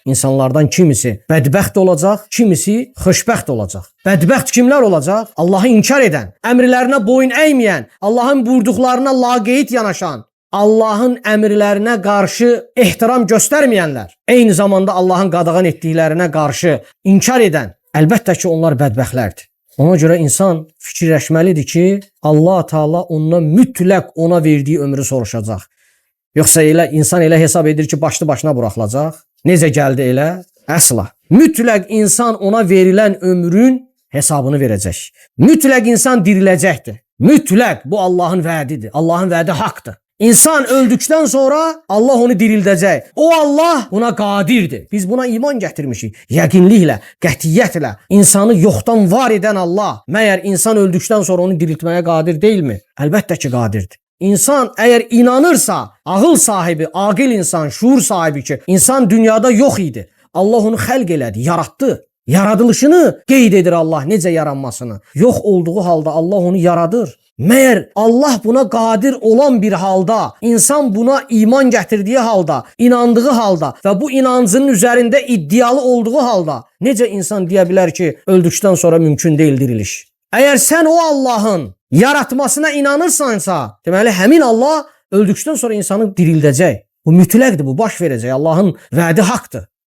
İnsanlardan kimisi bədbəxt olacaq, kimisi xoşbəxt olacaq. Bədbəxt kimlər olacaq? Allahı inkar edən, əmrlərinə boyun əyməyən, Allahın buyurduqlarına laqeyd yanaşan, Allahın əmrlərinə qarşı ehtiram göstərməyənlər, eyni zamanda Allahın qadağan etdiklərinə qarşı inkar edən, əlbəttə ki, onlar bədbəxtlərdir. Ona görə insan fikirləşməlidir ki, Allah Taala ondan mütləq ona verdiyi ömrü soruşacaq. Yoxsa elə insan elə hesab edir ki, başlı başına buraxılacaq. Necə gəldi elə? Əsla. Mütləq insan ona verilən ömrün hesabını verəcək. Mütləq insan diriləcəkdir. Mütləq bu Allahın vədidir. Allahın vədi haqqdır. İnsan öldükdən sonra Allah onu dirildəcək. O Allah buna qadirdir. Biz buna iman gətirmişik. Yəqinliklə, qətiyyətlə insanı yoxdan var edən Allah məyər insan öldükdən sonra onu diriltməyə qadir deyilmi? Əlbəttə ki, qadirdir. İnsan əgər inanırsa, ağıl sahibi, aqil insan, şuur sahibi ki, insan dünyada yox idi. Allah onu xəlq elədi, yaratdı. Yaradılışını qeyd edir Allah necə yaranmasını. Yox olduğu halda Allah onu yaradır. Məyər Allah buna qadir olan bir halda, insan buna iman gətirdiyi halda, inandığı halda və bu inancının üzərində iddialı olduğu halda necə insan deyə bilər ki, öldükdən sonra mümkün deyil diriliş? Əgər sən o Allahın yaratmasına inanırsansa, deməli həmin Allah öldükdən sonra insanı dirildəcək. Bu mütləqdir, bu baş verəcək. Allahın vədi haqqdır.